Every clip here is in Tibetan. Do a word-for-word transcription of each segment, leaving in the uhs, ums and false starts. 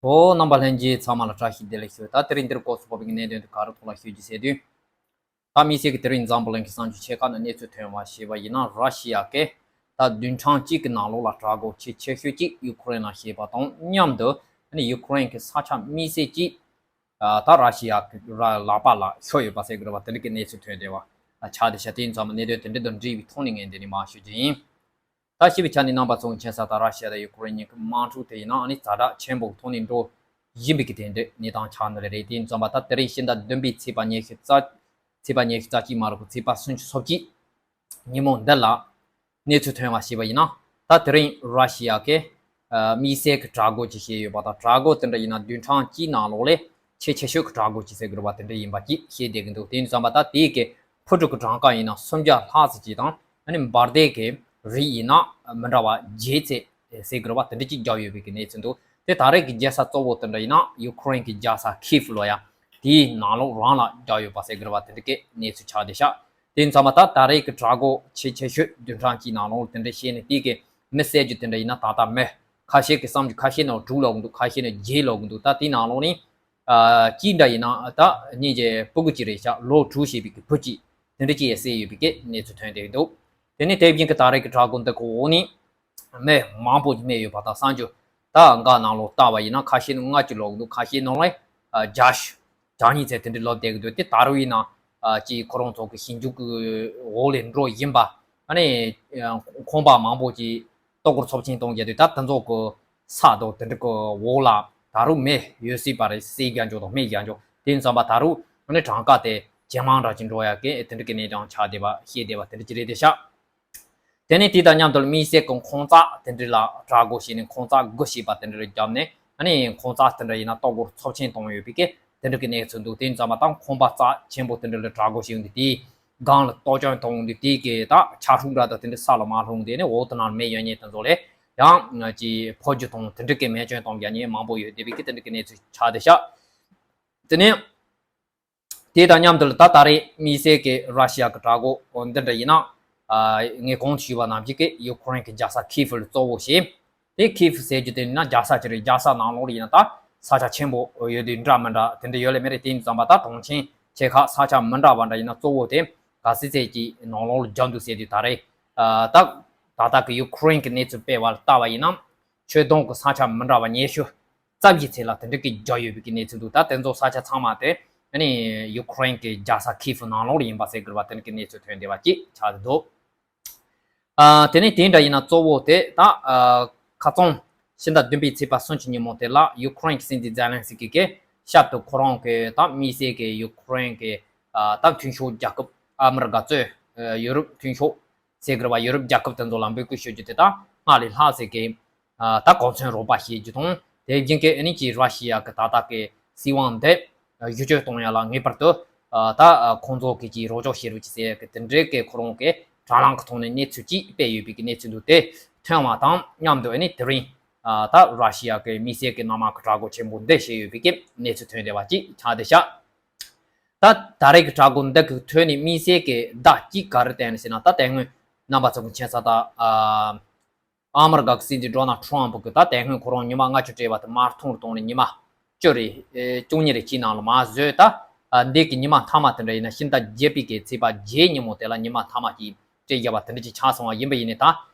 ཨོ། རྣམ་པ་ལྷན་རྒྱས་ཚང་མ་ལ་བཀྲ་ཤིས་བདེ་ལེགས་ཞུ། ད་དེ་རིང་འདིར་སྐོར་སུ་བབས་པའི་གནད་དོན་དེ་ག་རེ་ཐོག་ལ་ཞུ་རྒྱུ་ཟེར་དུས། ད་དམིགས་བསལ་གྱི་དེ་རིང་འཛམ་བུ་གླིང་གི་གསར་འགྱུར་ཆེ་ཁག་ནང་གནས་ཚུལ་ཐོན་པ་ཞེས་པ་ཡིན་ན། ར་ཤི་ཡ་གིས་ད་བདུན་ཕྲག་གཅིག་གི་ནང་ལོགས་ལ་དྲག་རྒོལ་ཆེས་ཆེ་ཤོས་ཅིག་ཡུ་ཁུ་རེན་ལ་བྱས་པ་དང་མཉམ་དུ། ཨ་ནི་ཡུ་ཁུ་རེན་གྱི་ས་ཆ་དམིགས་བསལ་གྱིས་ད་ར་ཤི་ཡ་གི་ལག་པ་ལ་ཤོར་ཡོད་པ་ཟེར་དགོས་རེད་པ། དེ་འདྲ་གི་གནས་ཚུལ་ཐོན་བསྡད་པ་ཆགས་བསྡད་ཤག་དེ་ཡིན་ཙང་གནད་དོན་དེ་འདྲ་དང་འབྲེལ་བའི་ཐོག་ནས་ངས་འདི་ནས་མར་ཞུ་རྒྱུ་ཡིན། ད་ཞུས་པའི་ཆ་ནས་རྣམ་པ་ཚོ་མཁྱེན་གསལ་ལྟར་ར་ཤི་ཡ་དང་ཡུ་ཁུ་རེན་གཉིས་ཀྱི་དམག་འཁྲུག་དེ་ཡིན་ན་ཨ་ནི་ཛ་དྲག་ཆེན་པོ་གི་ཐོག་ནས་འགྲོ་བཞིན་པའི་གི་དེ་འདྲའི་གནས་སྟངས་ཆགས་ནི་རེད། དེ་ཡིན་ཙང་པ་ད་དེ་རིང་ཕྱི་ཟླ་བདུན་པའི་ཚེས་པ་ཉི་ཤུ་རྩ་ཚེས་པ་ཉི་ཤུ་རྩ་གཅིག་མ་རེད་གོ་ཚེས་པ་སུམ་ཅུ་སོ་གཅིག་ཉིན་མོ་འདི་ལ་གནས་ཚུལ་ཐོན་པ་ཞེས་པ་ཡིན་ན། ད་དེ་རིང་ར་ཤི་ཡ་གིས་དམིགས་བསལ་གྱི་དྲག་རྒོལ་ཅིག་བྱས་ཡོད་པ་དང་། དྲག་རྒོལ་དེ་འདྲ་ཡིན་ན་བདུན་ཕྲག་གཅིག་ནང་ལོགས་ལ་ཆེས་ཆེ་ཤོས་ཀྱི་དྲག་རྒོལ་ཅིག་ཟེར་དགོས་རེད་པ། དེ་འདྲ་ཡིན་པ་ཅིག་བཤད་བསྡད་ཀྱི་འདུག་དེ་ཡིན་ཙང་པ་ད་དེའི་གི་ཕུ་དཀྲུག་གི་གྲངས་ཀ་ཡིན་ན་སུམ་བརྒྱ་ལྷག་ཙམ་ཅིག་དང་། ཨ་ནི་འབར་མདེལ་གྱི་རིགས་ཡིན་ན་མི་འདྲ་བ་བརྒྱད་ཙམ་ཟེར་དགོས་རེད་པ། དེ་འདྲ་ཅིག་བརྒྱབ་ཡོད་པའི་གི་གནས་ཚུལ་འདུག་དེ་ད་རེས་ཀྱི་རྒྱལ་ས་གཙོ་བོ་དེ་འདྲ་ཡིན་ན་ཡུ་ཁུ་རེན་གྱི་རྒྱལ་ས་ཁིབ་ལོ་ཡ། དེའི་ནང་ལོགས་རང་ལ་བརྒྱབ་ཡོད་པ་ཟེར་དགོས་རེད་པ། དེ་འདྲ་གི་གནས་ཚུལ་ཆགས་བསྡད་ཤག་དེ་ཡིན་ཙང་པ་ད་ད་རེས་ཀྱི་དྲག་རྒོལ་ཆེས་ཆེ་ཤོས་བདུན་ཕྲག་གཅིག་ནང་ལོགས་དེ་འདྲ་བྱས་ནས། དེའི་གི་མི་བསད་རྒྱུ་དེ་འདྲ་ཡིན་ན་ད་ལྟ་མི་ཁ་ཤས་ཀྱི་བསམ་རྒྱུ་ཁ་ཤས་ནང་དྲུག་ལོག་གི་འདུག་ཁ་ཤས་ནང་བརྒྱད་ལོག་གི་འདུག་ད་དེའི་ནང་ལོགས་ནས་ཨ་གཅིག་འདྲ་ཡིན་ན་ད་སྙིང་རྗེ་སྤུ་གུ་གཅིག་རེད་ཤག་ལོ་དྲུག་བྱས་པའི་གི་བུ་གཅིག་དེ་འདྲ་གཅིག་ཡང་བསད་ཡོད་པའི་གི་གནས་ཚུལ་ཐོན་བསྡད་འདུག་དེ་ནས་དེ་བཞིན་གྱི་ད་རེས་ཀྱི་དྲག་རྒོལ་འདི་གི་འོག་ནས་མི་མང་པོ་ཞིག་རྨས་ཡོད་པ་དང་། གསར་འགྱུར་ད་འགའ་ནང་ལོགས་ལྟ་བ་ཡིན་ན་ཁ་ཤས་ནང་ལྔ་བཅུ་ལོག་གི་འདུག་ཁ་ཤས་ནང་ལོགས་བརྒྱ་བརྒྱ་གཉིས་ཚད་དེ་འདྲ་ལོག་བསྡད་ཀྱི་འདུག་དེ་ད་རུང་ཡིན་ན་ཅིག་ཁོ་རང་ཚོ་གི་ཞིབ་འཇུག་གི་འོག་ལ་འགྲོ་བཞིན་པ། ཨ་ནི་ཁང་པ་མང་པོ་ཅིག་གཏོར་རྒོལ་ཚབས་ཆེན་གཏོང་རྒྱུ་དེ། ད་དེ་ཚོ་གི་ས་དང་དེ་འདྲ་གི་འོག་ལ་ད་རུང་མི་ཡོད་སྲིད་པ་རེད། བསད་རྒྱག་འགྲོ་དང་རྨས་རྒྱག་འགྲོ། དེ་ཡིན་ཙང་པ་ད་རུང་ཨ་ནི་གྲངས་ཀ་དེ་ཇེ་མང་དྲགས་ཅིག་འགྲོ་ཡག་གི་དེ་འདྲ་གི་གནས་སྟངས་ཆགས་བསྡད་པ་བཤད་བསྡད་པ་དེ་འདྲ་ཅིག་རེད་བསྡད་ཤག་དེ་ནས་དེ་དང་མཉམ་དུ་དམིགས་བསལ་གྱི་ཁང་བརྩེགས་དེ་འདྲ་ལ་དྲག་རྒོལ་བྱས་ནས་ཁང་བརྩེགས་བརྒྱུད་བྱས་པ་དེ་འདྲ་རེ་བརྒྱབ་ནས། ཨ་ནི་ཁང་བརྩེགས་དེ་འདྲ་ཡིན་ན་གཏོར་རྒོལ་ཚབས་ཆེན་བཏང་ཡོད་པའི་གི་དེ་འདྲ་གི་གནས་ཚུལ་འདུག་དེ་ཡིན་ཙང་མ་ད་ཁང་པ་རྩ་ཆེན་པོ་དེ་འདྲ་ལ་དྲག་རྒོལ་བྱས་ཡོང་དུས། དེའི་སྒང་ལ་གཏོར་སྐྱོན་བཏང་ཡོང་དུས། དེའི་གི་ད་ཆ་ཤུགས་འདྲ་དང་དེ་འདྲ་ས་ལ་མ་ལྷུང་དེ་ནས་འོག་ཏུ་ན་མི་ཡོད་མཁན་དེ་ཚོ་ལ་ཡང་ཅིག་ཕོ་རྒྱུ་དང་དེ་འདྲ་གི་རྨས་སྐྱོན་གཏོང་རྒྱུ་མང་པོ་ཡོད་བསྡད་པའི་གི་དེ་འདྲ་གི་གནས་ཚུལ་ཆགས་བསྡད་ཤག་དེ་ནས། དེ་དང་མཉམ་དུ་ད་ད་རེས་དམིགས་བསལ་གྱི་ར་ཤི་ཡ་གི་དྲག་རྒོལ་འདི་འདྲ་ཡིན་ན། ཨ་ངས་གོང་དུ་ཞུས་པ་ནང་བཞིན་གྱི་ཡུ་ཁུ་རེན་གྱི་རྒྱལ་ས་ཁིབ་ལ་གཙོ་བོ་བྱས། དེ་ཁིབ་ཟེར་རྒྱུ་དེ་ཡིན་ན་རྒྱལ་ས་ཅིག་རེད། རྒྱལ་ས་ནང་ལོགས་ལ་ཡིན་ན་ད་ས་ཆ་ཆེན་པོ་ཡོད་དུས་འདྲ་མི་འདྲ་དེ་འདྲ་ཡོད་ལེ་མེད་རེད། དེ་ཡིན་ཙང་པ་ད་གྲོང་ཆེན་ཆེ་ཁག་ས་ཆ་མི་འདྲ་བ་འདྲ་ཡིན་ན་གཙོ་བོ་དེ་ག་ཚོད་ཅིག་ནང་ལོགས་ལ་རྒྱབ་འདུག་ཟེར་དུས། ད་རེས་ཨ་ད་ད་ལྟ་གི་ཡུ་ཁུ་རེན་གྱི་གནས་ཚུལ་སྤེལ་བ་ལ་ལྟ་བ་ཡིན་ན། ཆོས་དོན་གྱི་ས་ཆ་མི་འདྲ་བ་ཉི་ཤུ་རྩ་བཞི་ཚད་ལ་དེ་འདྲ་གི་རྒྱག་ཡོད་པའི་གི་གནས་ཚུལ་འདུག་ད་དེ་ཚོ་ས་ཆ་ཚང་མ་དེ་ཨ་ནི་ཡུ་ཁུ་རེན་གྱི་རྒྱལ་ས་ཁིབ་ནང་ལོགས་ལ་ཡིན་པ་ཟེར་དགོས་པ་དེ་འདྲ་གི་གནས་ཚུལ་ཐོན་བསྡད་པ་ཅིག་ཆགས་བསྡད་འདུག་ཨ་དེ་ནས་དེ་འདྲ་ཡིན་ན་གཙོ་བོ་དེ་ད་ཨ་ཁ་རྩང་ཕྱི་ཟླ་བདུན་པའི་ཚེས་པ་སུམ་ཅུ་ཉིན་མོ་དེ་ལ་ཡུ་ཁུ་རེན་གྱི་སྲིད་འཛིན་ཛེ་ལན་སི་ཀི་གིས་ཞབས་ཏོག་ཁོ་རང་གི་ད་དམིགས་བསལ་གྱི་ཡུ་ཁུ་རེན་གྱི་ཨ་ད་མཐུན་ཕྱོགས་རྒྱལ་ཁབ་ཨ་མི་རི་ཀ་གཙོས་ཡུ་རོབ་མཐུན་ཕྱོགས་ཟེར་དགོས་པ་ཡུ་རོབ་རྒྱལ་ཁབ་དེ་ཚོ་ལ་འབོད་སྐུལ་ཞུ་རྒྱུ་དེ་དང་སྔར་ལས་ལྷག་ཟེར་གི་ད་གོ་མཚོན་རོགས་པ་བྱེད་རྒྱུ་དང་། དེ་བཞིན་གྱི་ཨ་ནི་ཅིག་ར་ཤི་ཡ་གི་ད་ལྟ་གི་སྲིད་དབང་འདི་བསྒྱུར་བཅོས་གཏོང་ཡ་ལ་ངེས་པར་དུ་ད་ཁོང་ཚོ་གི་ཅིག་རོགས་སྐྱོར་བྱེད་རོགས་ཅིག་ཟེར་གི་དེ་འདྲའི་གི་ཁོ་རང་གི་དྲ་ལམ་གི་ཐོག་ནས་གནས་ཚུལ་ཅིག་སྤེལ་ཡོད་པའི་གི་གནས་ཚུལ་འདུག་དེ་ཐོན་བ་དང་མཉམ་དུ་ཨ་ནི་དེ་རིང་ད་ར་ཤི་ཡ་གི་དམིགས་བསལ་གི་ནང་མ་གི་དྲག་རྒོལ་ཆེན་པོ་འདི་བྱས་ཡོད་པའི་གི་གནས་ཚུལ་ཐོན་བསྡད་པ་ཅིག་ཆགས་བསྡད་ཤག་ད་ད་རེས་ཀྱི་དྲག་རྒོལ་འདི་གི་ཐོག་ནས་དམིགས་བསལ་གྱི་བརྡ་གཅིག་ག་རེ་བསྟན་ནས་ཟེར་ན། ད་དེ་སྔོན་རྣམ་པ་ཚོ་གི་མཁྱེན་གསལ་ལྟར་ཨ་ཨ་མི་རི་ཀ་གི་སྲིད་འཛིན་ཌོ་ནལ་ཊམ་ཕ་གི་ད་དེ་སྔོན་ཁོ་རང་ཉི་མ་ལྔ་བཅུ་སྤྲད་པ་དེ་མར་ཐུང་རུ་བཏང་ནས་ཉི་མ་བཅུ་རེ་ཨེ་བཅུ་གཉིས་རེ་གཅིག་ནང་ལ་མར་བཟོས། ད་ཨ་འདི་གི་ཉི་མ་མཐའ་མ་དེ་འདྲ་ཡིན་ན་ཕྱི་ཟླ་བརྒྱད་པའི་གི་ཚེས་པ་བརྒྱད་ཉིན་མོ་དེ་ལ་ཉི་མ་མཐའ་མ་གཅིག་སྤྲད་བཞག་པ་དེ་འདྲ་ཅིག་ཆགས་སོང་བ་ཡིན་པ་ཡིན་ནའི། ད་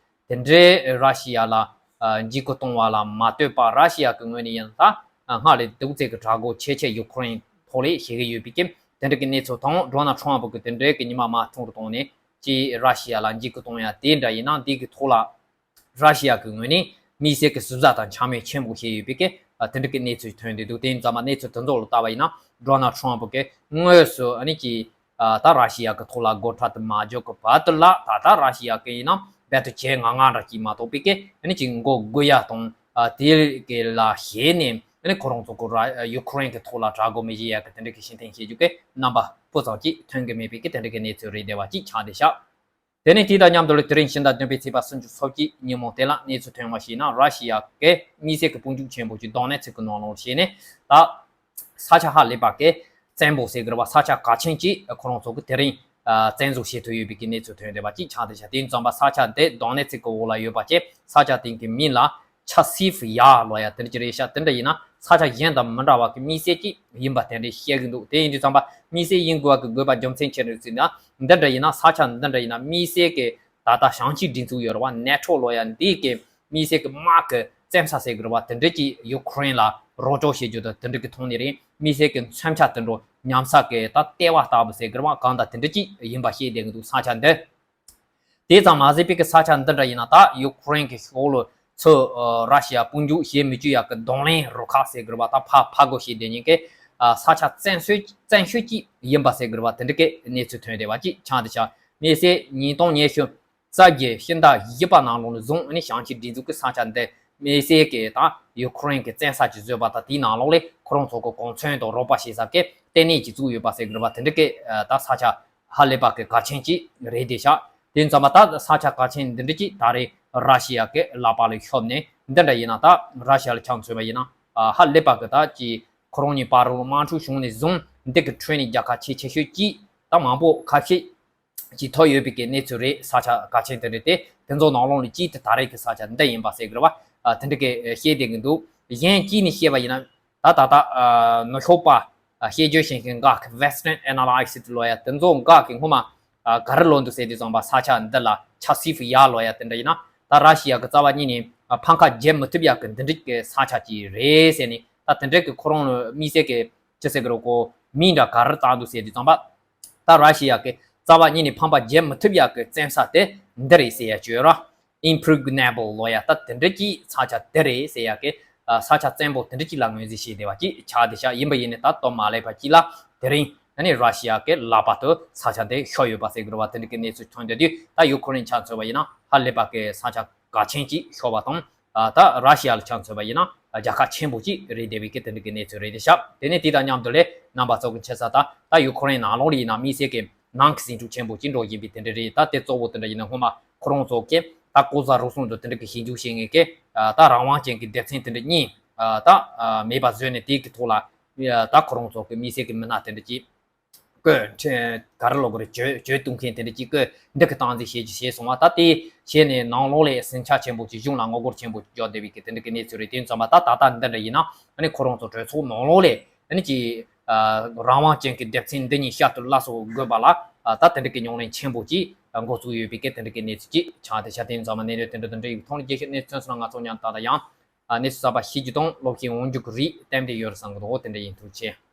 དེ་འདྲའི་ར་ཤི་ཡ་ལ་འཇིགས་སྐུལ་གཏོང་བ་ལ་མ་ལྟོས་པར་ར་ཤི་ཡ་གི་ངོས་ནས་ཡིན་ད་སྔར་ལས་སྡུག་ཙམ་གྱི་དྲག་རྒོལ་ཆེ་ཆེ་ཡུ་ཁུ་རེན་ཐོག་ལ་བྱེད་ཀྱི་ཡོད་པའི་རྐྱེན་དེ་འདྲ་གི་གནས་ཚུལ་དང་། ཌོ་ནལ་ཊམ་ཕ་གི་དེ་འདྲའི་གི་ཉི་མ་མར་ཐུང་རུ་བཏང་ནས་ཅིག་ར་ཤི་ཡ་ལ་འཇིགས་སྐུལ་གཏོང་ཡ་དེ་འདྲ་ཡིན་ན། འདི་གི་ཐོག་ལ་ར་ཤི་ཡ་གི་ངོས་ནས་དམིགས་བསལ་གྱི་ཟུར་ཟ་དང་འཕྱ་སྨོད་ཆེན་པོ་བྱས་ཡོད་པའི་གི་དེ་འདྲ་གི་གནས་ཚུལ་ཐོན་བསྡད་འདུག་དེ་ཡིན་ཙང་མ་གནས་ཚུལ་དེ་ཚོ་ལ་ལྟ་བ་ཡིན་ན། ཌོ་ནལ་ཊམ་ཕ་གིས་དངོས་སུ་ཨ་ནི་ཅིག་ད་ར་ཤི་ཡ་གི་ཐོག་ལ་སྒོ་ཁྲལ་དུ་མ་འཇོག་གི་བར་དུ་ལ། ད་ལྟ་ར་ཤི་ཡ་གི་ཡིན་ན་རྦད་དེ་ཇེ་ངར་ངར་འདྲ་ཅིག་མ་གཏོགས་པའི་གི་ཨ་ནི་ཅིག་མགོ་སྒུར་ཡ་དང་དེ་གི་ལ་ཞེད་ནས་ཨ་ནི་ཁོ་རང་ཚོ་གི་ར་ཡུ་ཁུ་རེན་གི་ཐོག་ལ་དྲག་རྒོལ་མི་བྱེད་ཡ་གི་དེ་འདྲ་གི་ཕྱིར་འཐེན་བྱེད་རྒྱུ་གི་རྣམ་པ་སྤུ་ཙམ་ཅིག་ཐོན་གི་མེད་པའི་གི་དེ་འདྲ་གི་གནས་ཚུལ་རེད་བསྡད་པ་ཅིག་ཆགས་བསྡད་ཤག་དེ་ནས་དེ་དང་མཉམ་དུ་ལ་དེ་རིང་ཕྱི་ཟླ་བདུན་པའི་ཚེས་པ་སུམ་ཅུ་སོ་གཅིག་ཉིན་མོ་དེ་ལ་གནས་ཚུལ་ཐོན་པ་ཞིག་ན། ར་ཤི་ཡ་གི་དམིགས་བསལ་གྱི་དཔུང་འཇུག་ཆེན་པོ་ཅིག་དོན་ནེ་ཚིག་གི་ནང་ལོགས་བྱས་ནས་ད་ས་ཆ་ཧ་ལས་པ་གི་བཙན་པོ་ཟེར་དགོས་རེད་པ། ས་ཆ་གལ་ཆེན་ཅིག་ཁོ་རང་ཚོ་གི་དེ་རིང་བཙན་བཟུང་བྱེད་ཐུབ་ཡོད་པའི་གི་གནས་ཚུལ་ཐོན་བསྡད་པ་ཅིག་ཆགས་བསྡད་ཤག་དེ་ཡིན་ཙང་པ་ས་ཆ་དེ་དོན་ནེ་ཚིག་གི་འོག་ལ་ཡོད་པ་བྱས། ས་ཆ་དེ་གི་མིང་ལ་ ཆ་སིབ་ཡ་ལོ་ཡ་དེ་འདྲ་ཅིག་རེད་ཤག་དེ་འདྲ་ཡིན་ན་ས་ཆ་གཞན་དང་མི་འདྲ་བ་གི་དམིགས་བསལ་ཅིག་ཡིན་པ་དེ་འདྲ་བཤད་གི་འདུག་དེ་ཡིན་དུས་ཙམ་པ་དམིགས་བསལ་ཡིན་དགོས་པ་གི་དགོས་པ་རྒྱུ་མཚན་ཆེ་རེད་ཟེར་ན། འདི་འདྲ་ཡིན་ན་ས་ཆ་འདི་འདྲ་ཡིན་ན་དམིགས་བསལ་གི་ད་ལྟ་བྱང་ཕྱོགས་སྒྲིག་འཛུགས་ཡོད་རེད་བ། ནེ་ཊོ་ལོ་ཡ་འདི་གི་དམིགས་བསལ་གི་དམག་གི་བཙན་ས་ཟེར་གི་རེད་བ། དེ་འདྲ་ཅིག་ཡུ་ཁུ་རེན་ལ་རོགས་སྐྱོར་བྱེད་རྒྱུ་དང་དེ་འདྲ་གི་ཐོག་ནས་རེད། དམིགས་བསལ་གི་མཚོན་ཆ་དེ་འདྲ་ཉམས་ས་གི་ད་ལྟེ་བ་ལྟ་བུ་ཟེར་གི་རེད་བ། གང་ལྟར་དེ་འདྲ་ཅིག་ཡིན་པ་ཤེས་བསྡད་གི་འདུག་ས་ཆ་འདི། དེ་ཙམ་མ་ཟད་པའི་གི་ས་ཆ་འདི་འདྲ་ཡིན་ན་ད་ཡུ་ཁུ་རེན་གི་ཤོག་ལོ་ཚོ་ར་ཤི་ཡ་དཔུང་འཇུག་བྱེད་མི་བཅུག་ཡག་གི་གདོང་ལེན་རུ་ཁག་ཟེར་གི་རེད་བ། ད་ཕ་ཕ་རྒོལ་བྱེད་བསྡད་མཁན་གི་ས་ཆ་བཙན་ཤོས་བཙན་ཤོས་ཅིག་ཡིན་པ་ཟེར་གི་རེད་བ། དེ་འདྲ་གི་གནས་ཚུལ་ཐོན་བསྡད་པ་ཅིག་ཆགས་འདུག་ཤག་དམིགས་བསལ་ཉིས་སྟོང་ཉི་ཤུ་རྩ་བརྒྱད་ཕྱི་ཟླ་བཞི་པ་ནང་ལོགས་ནས་བཟུང་ཨ་ནི་བྱང་ཕྱོགས་སྒྲིག་འཛུགས་ཀྱི་ས་ཆ་འདི་དམིགས་བསལ་གྱི་དང་ཡུ་ཁུ་རེན་གྱི་བཙན་ས་ཅིག་བཟོས་པ་དང་དེའི་ནང་ལོགས་ལས་ཁོ་རང་ཚོ་གི་གོ་མཚོན་དང་རོགས་པ་བྱེད་ས་གི་ལྟེ་གནས་ཅིག་བཙུགས་ཡོད་པ་ཟེར་གི་རེད་བ། དེ་འདྲ་གི་ད་ས་ཆ་ཧ་ལས་པ་གི་གལ་ཆེན་ཅིག་རེད་དེ་ཤག་དེ་ཙམ་པ་ད་ས་ཆ་གལ་ཆེན་འདི་འདྲ་ཅིག་ད་རེས་ར་ཤི་ཡ་གི་ལག་པ་ལ་ཤོར་ནས་འདི་འདྲ་ཡིན་ན་ད་ར་ཤི་ཡ་ལ་ཆ་མཚོན་པ་ཡིན་ན་ཧ་ལས་པ་གི་ད་ཅིག་ཁོ་རང་གཉིས་བར་དུ་དམག་འཁྲུག་བྱུང་ནས་བཟུང་འདི་གི་ཁྲོད་ནས་རྒྱལ་ཁ་ཆེ་ཆེ་ཤོས་ཅིག་ད་མང་པོ་ཁ་ཤས། ཅིག་ཐོབ་ཡོད་པའི་གི་གནས་ཚུལ་རེད། ས་ཆ་གལ་ཆེན་དེ་རེད་དེ། དེ་ཚོ་ནང་ལོགས་ནས་གཅིག་དེ་ད་རེས་ཀྱི་ས་ཆ་འདི་ཡིན་པ་ཟེར་གི་རེད་བ། ཨ་དེ་འདྲ་གི་བཤད་བསྡད་གི་འདུག་གཞན་གཅིག་ནས་བཤད་པ་ཡིན་ན། ད་ད་ལྟ་ཨ་ནུབ་ཕྱོགས་པ་ཨ་དཔྱད་བརྗོད་བྱེད་མཁན་འགའ་གི་Western Analysis ལོ་ཡ་དེ་ཚོ་འགའ་གི་སྔོན་མ་ཨ་ག་རེ་ལབ་འདུག་ཟེར་དུས་ཙམ་པ་ས་ཆ་འདི་ལ་ཆ་སིབ་ཡ་ལོ་ཡ་དེ་འདྲ་ཡིན་ན། ད་ར་ཤི་ཡ་གི་རྩ་བ་ཉིད་ནས་ཨ་ཕམ་ཁ་རྒྱག་མི་ཐུབ་ཡ་གི་འདི་འདྲ་གི་ས་ཆ་ཅིག་རེད་ཟེར་ནས། ད་དེ་འདྲ་གི་ཁོ་རང་ལ་དམིགས་བསལ་གི་ཅི་ཟེར་གི་རེད་གོ་མིང་འདྲ་ག་རེ་བཏགས་འདུག་ཟེར་དུས་ཙམ་པ། ད་ར་ཤི་ཡ་གི་རྩ་བ་ཉིད་ནས་ཕམ་པ་རྒྱག་མི་ཐུབ་ཡག་གི་བཙན་ས་དེ་འདི་རེད་ཟེར་ཡ་ཅིག་ཡོད་ར། Impregnable ལོ་ཡ་ད་དེ་འདྲ་ཅིག་ས་ཆ་དེ་རེད་ཟེར་ཡ་གི་ས་ཆ་བཙན་པོ་དེ་འདྲ་ཅིག་ལ་ངོས་འཛིན་བྱས་བསྡད་པ་ཅིག་ཆགས་བསྡད་ཤག་ཡིན་པ་ཡིན་ནའི་ད་དོ་མ་ལེགས་པ་ཅིག་ལ་དེ་རིང་ཨ་ནི་ར་ཤི་ཡ་གི་ལག་པ་དུ་ས་ཆ་དེ་ཤོར་ཡོད་པ་ཟེར་གི་རེད་བ། དེ་འདྲ་གི་གནས་ཚུལ་ཐོན་བསྡད་དུས་ད་ཡུ་ཁུ་རེན་ཆ་མཚོན་པ་ཡིན་ན་ཧ་ལས་པ་གི་ས་ཆ་གལ་ཆེན་ཅིག་ཤོར་བ་དང་། ད་ར་ཤི་ཡ་ལ་ཆ་མཚོན་པ་ཡིན་ན་རྒྱལ་ཁ་ཆེན་པོ་ཅིག་རེད་བསྡད་པའི་གི་དེ་འདྲ་གི་གནས་ཚུལ་རེད་དེ་ཤག་དེ་ནས་དེ་དང་མཉམ་དུ་ལས་རྣམ་པ་ཚོ་གི་མཁྱེན་གསལ་ལྟར་ད་ཡུ་ཁུ་རེན་ནང་ལོགས་ལ་ཡིན་ན་དམིགས་བསལ་གི་ནང་གི་ཟིང་འཁྲུག་ཆེན་པོ་ཅིག་འགྲོ་བཞིན་པའི་དེ་འདྲ་རེད། ད་དེ་གཙོ་བོ་དེ་འདྲ་ཡིན་ན་སྔོན་མ་ཁོ་རང་ཚོ་གི་ད་ལྐོག་ཟ་རུལ་སུངས་དང་དེ་འདྲ་གི་ཞིབ་འཇུག་བྱེད་མཁན་གི་ད་རང་དབང་ཅན་གི་སྡེ་ཚན་དེ་འདྲ་གཉིས་ད་མེད་པ་བཟོས་ནས་དེ་གི་ཐོག་ལ་ད་ཁོ་རང་ཚོ་གི་དམིགས་བསལ་གི་མི་སྣ་དེ་འདྲ་ཅིག་བསྐོས། ག་རེ་ལབ་དགོས་རེད། གྱོད་གྱོད་གཏོང་མཁན་དེ་འདྲ་ཅིག་བསྐོས། འདི་གི་སྟངས་འཛིན་བྱེད་ཀྱི་བྱས་སོང་བ། ད་དེ་བྱས་ནས་ནང་ལོགས་ལ་ཟིང་ཆ་ཆེན་པོ་ཅིག་གཞུང་ལ་ངོ་རྒོལ་ཆེན་པོ་ཅིག་བརྒྱབ་བསྡད་པའི་གི་དེ་འདྲ་གི་གནས་ཚུལ་རེད། དེ་ཙམ་པ་ད་ད་ལྟ་འདི་འདྲ་ཡིན་ན་ཨ་ནི་ཁོ་རང་ཚོ་གྲོས་ཚོགས་ནང་ལོགས་ལ་ཨ་ནི་ཅིག་རང་དབང་ཅན་གྱི་སྡེ་ཚན་འདི་གཉིས་བསྐྱར་དུ་སླར་གསོ་དགོས་པ་ལ་ད་དེ་འདྲ་གི་ཉམས་ལེན་ཆེན་པོ་ཅིག་འགོ་བཙུགས་ཡོད་པའི་གི་དེ་འདྲ་གི་གནས་ཚུལ་ཅིག་ཆགས་བསྡད་ཤག་དེ་ཙམ་པ་གནས་ཚུལ་དེ་འདྲ་དེ་འདྲ་ཡིན་ཐོག་ནས་རྒྱལ་སྤྱིའི་གནས་ཚུལ་ཐོན་སོང་ན་ང་ཚོ་མཉམ་དུ་ད་ལྟ་ཡང་གནས་ཚུལ་གསར་པ་ཤེས་རྒྱུ་དང་བློ་མཁྱེན་འོང་རྒྱུ་གི་རིགས་གཏན་འཁེལ་ཡོད་རེད་བསམ་གི་འདུག་དེ་འདྲ་ཡིན། ཐུགས་རྗེ་ཆེ།